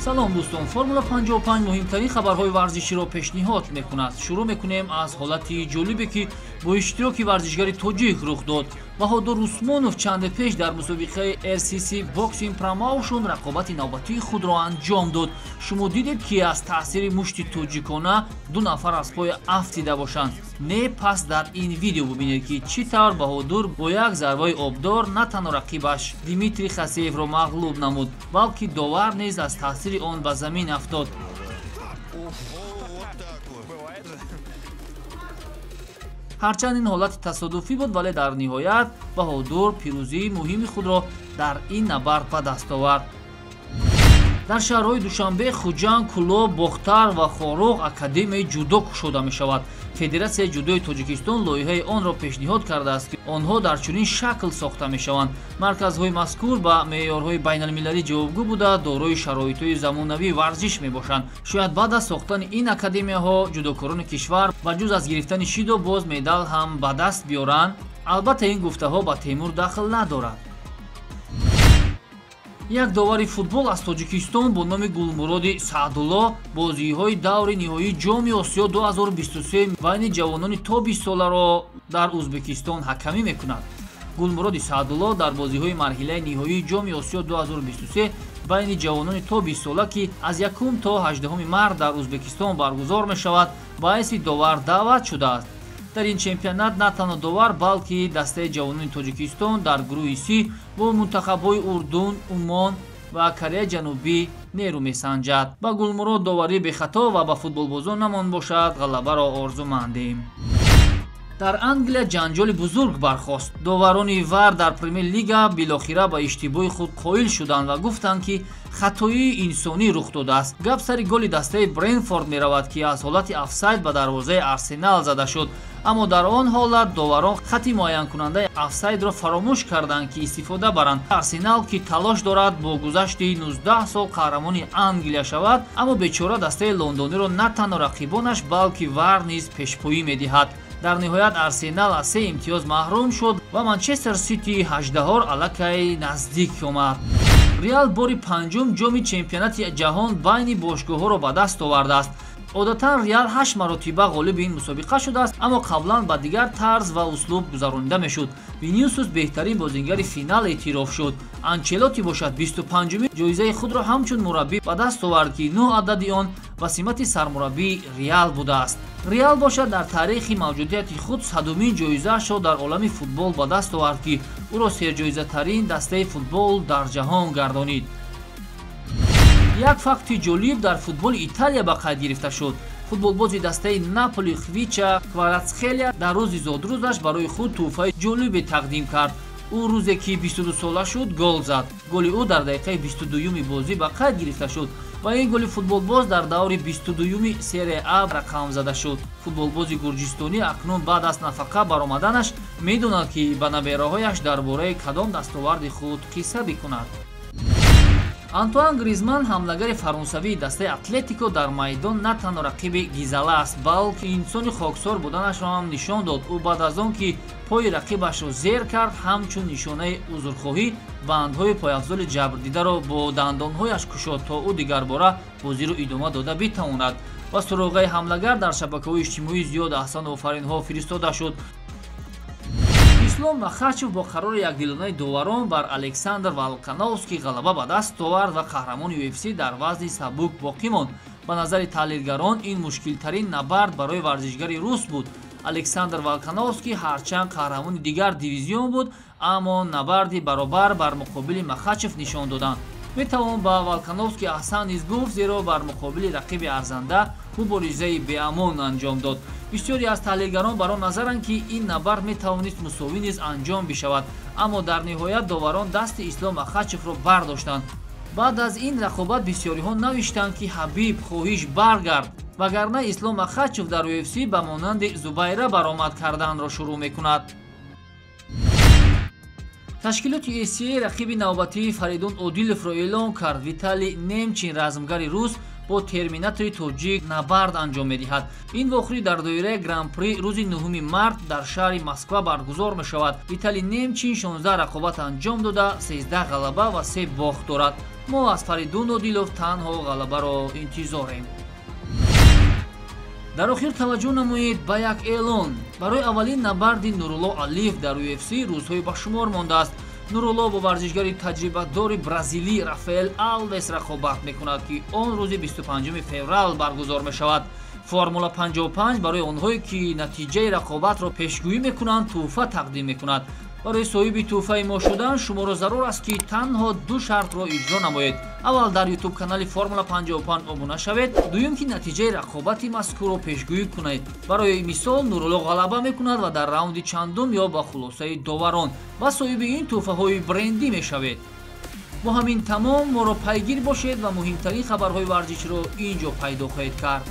Салом дӯстон, Формула 55 муҳимтарин хабарҳои варзиширо пешниҳод мекунад. Шурӯъ мекунем аз ҳолати ҷолибе, ки бо иштироки варзишгари тоҷик рух дод. Баҳодур Усмонов чанде пеш дар мусобиқаи RCC Boxing Promotion рақобати навбатии худро анҷом дод. Шумо дидед, ки аз таъсири мушти тоҷикона ду нафар аз пой афтида бошанд. Не, пас дар ин видео бубинед, ки чӣ тавр Баҳодур бо як зарбаи обдор на танҳо рақибаш Дмитрий Хасеевро мағлуб намуд, балки довар низ аз таъсири он ба замин афтод. Ҳарчанд ин ҳолати тасодуфӣ буд, вале дар ниҳоят Баҳодур пирӯзии муҳими худро дар ин набард ба даст овард. Дар шаҳрҳои Душанбе, Хуҷанд, Кӯлоб, Бохтар ва Хоруғ академияи ҷудо кушода мешавад. Федератсияи ҷудои Тоҷикистон лоиҳаи онро пешниҳод кардааст, ки онҳо дар чунин шакл сохта мешаванд. Марказҳои мазкур ба меъёрҳои байналмилалӣ ҷавобгӯ буда, дорои шароитҳои замонавии варзиш мебошанд. Шояд баъд аз сохтани ин академияҳо ҷудокорони кишвар ба ҷуз аз гирифтани шидо боз медал ҳам ба даст биёранд. Албатта, ин гуфтаҳо ба Темур дахл надорад. Як довари футбол аз Тоҷикистон бо номи Гулмуроди Саъдулло бозиҳои даври ниҳоии Ҷоми Осиё 2023 байни ҷавонони то 20 соларо дар Ӯзбекистон ҳакамӣ мекунад. Гулмуроди Саъдулло дар бозиҳои марҳилаи ниҳоии Ҷоми Осиё 2023 байни ҷавонони то 20 сола, ки аз 1 то 18 март дар Ӯзбекистон баргузор мешавад, ба ҳайси довар даъват шудааст. Дар ин чемпионат на танҳо довар, балки дастаи ҷавонони Тоҷикистон дар гурӯҳи Си бо мунтахабҳои Урдун, Умон ва Кореяи Ҷанубӣ нерӯ месанҷад. Ба Гулмурод доварӣ бехато ва ба футболбозон намон бошад, ғалабаро орзумандем. Дар Англия ҷанҷоли бузург бархост. Доварони ВАР дар Премер-лига билохира ба иштибоҳи худ қоил шуданд ва гуфтанд, ки хатоии инсонӣ рух додааст. Гап сари голи дастаи Брентфорд меравад, ки аз ҳолати офсайд ба дарвозаи Арсенал зада шуд. Аммо дар он ҳолат доварон хати муайянкунандаи офсайдро фаромӯш карданд, ки истифода баранд. Арсенал, ки талош дорад бо гузашти 19 сол қаҳрамони Англия шавад, аммо бечора дастаи лондониро на танҳо рақибонаш, балки ВАР низ пешпоӣ медиҳад. Дар ниҳоят Арсенал аз 3 имтиёз маҳрум шуд ва Манчестер Сити 18 аллакай наздик омад. Реал бори панҷум ҷоми чемпионати ҷаҳон байни бошгоҳҳоро ба даст овардааст. Одатан Реал 8 маротиба ғолиби ин мусобиқа шудааст, аммо қаблан ба дигар тарз ва услуб гузаронида мешуд. Винисиус беҳтарин бозингари финал эътироф шуд. Анчелоти бошад 25-уми ҷоизаи худро ҳамчун мураббӣ ба даст овард, ки 9 адади он ба симати сармураббии Реал будааст. Реал бошад дар таърихи мавҷудияти худ 100-умин ҷоизаашро дар олами футбол ба даст овард, ки ӯро серҷоизатарин дастаи футбол дар ҷаҳон гардонид. Як факти ҷолиб дар футболи Италия ба қайд гирифта шуд. Футболбози дастаи Наполи Хвича Кварацхелия дар рӯзи зодрӯзаш барои худ тӯҳфаи ҷолибе тақдим кард. Ӯ рӯзе ки 22 сола шуд, гол зад. Голи ӯ дар дақиқаи 22-юми бозӣ ба қайд гирифта шуд ва ин голи футболбоз дар даври 22-юми Серия А рақам зада шуд. Футболбози гурҷистонӣ акнун баъд аз нафақа баромаданаш медонад, ки ба набераҳояш дар бораи кадом дастоварди худ қисса бикунад. Антуан Гризман, ҳамлагари фаронсавии дастаи Атлетико, дар майдон на танҳо рақиби гизала аст, балки инсони хоксор буданашро ҳам нишон дод. Ӯ баъд аз он ки пои рақибашро зер кард, ҳамчун нишонаи узрхоҳӣ бандҳои пойафзоли ҷабрдидаро бо дандонҳояш кушод, то ӯ дигарбора бозиро идома дода битавонад. Ва суроғаи ҳамлагар дар шабакаҳои иҷтимоӣ зиёд аҳсану офаринҳо фиристода шуд. Ислом Махачев бо қарори якдилонаи доварон бар Александр Волкановский ғалаба ба даст овард ва қаҳрамони UFC дар вазни сабук боқӣ монд. Ба назари таҳлилгарон, ин мушкилтарин набард барои варзишгари рус буд. Александр Волкановский ҳарчанд қаҳрамони дигар дивизион буд, аммо набарди баробар бар муқобили Махачев нишон доданд. Метавон ба Волкановский аҳсан низ гуфт, зеро бар муқобили рақиби арзанда муборизаи беамон анҷом дод. Бисёре аз таҳлилгарон бар он назаранд, ки ин набард метавонист мусовӣ низ анҷом бишавад, аммо дар ниҳоят доварон дасти Ислом Махачевро бардоштанд. Баъд аз ин рақобат бисёриҳо навиштанд, ки Ҳабиб хоҳиш баргард, вагарна Ислом Махачев дар UFC ба монанди Зубайра баромад карданро шурӯъ мекунад. Ташкилоти ACA рақиби навбатии Фаридун Одиловро эълон кард. Виталий Немчин, размгари рус, Бо терминатори тоҷик набард анҷом медиҳад. Ин вохӯрӣ дар доираи Гран-при рӯзи 9 март дар шаҳри Москва баргузор мешавад. Виталий Немчин 16 рақобат анҷом дода, 13 ғалаба ва 3 бохт дорад. Мо аз Фаридун Одилов танҳо ғалабаро интизорем. Дар охир таваҷҷӯҳ намоед ба як эълон. Барои аввалин набарди Нурулло Алиев дар UFC рӯзҳои ба шумор мондааст. Нурулло бо варзишгари таҷрибадори бразилӣ Рафаэл Алвес рақобат мекунад, ки он рӯзи 25 феврал баргузор мешавад. Формула 55 барои онҳое, ки натиҷаи рақобатро пешгӯӣ мекунанд, тӯҳфа тақдим мекунад. Барои соҳиби тӯҳфаи мо шудан шуморо зарур аст, ки танҳо ду шартро иҷро намоед. Аввал, дар ютуб канали Формула 55 обуна шавед. Дуюм, ки натиҷаи рақобати мазкурро пешгӯӣ кунед. Барои мисол, Нурулло ғалаба мекунад ва дар раунди чандум ё ба хулосаи доварон, ва соҳиби ин тӯҳфаҳои брендӣ мешавед. Бо ҳамин тамом. Моро пайгир бошед ва муҳимтарин хабарҳои варзиширо ин ҷо пайдо хоҳед кард.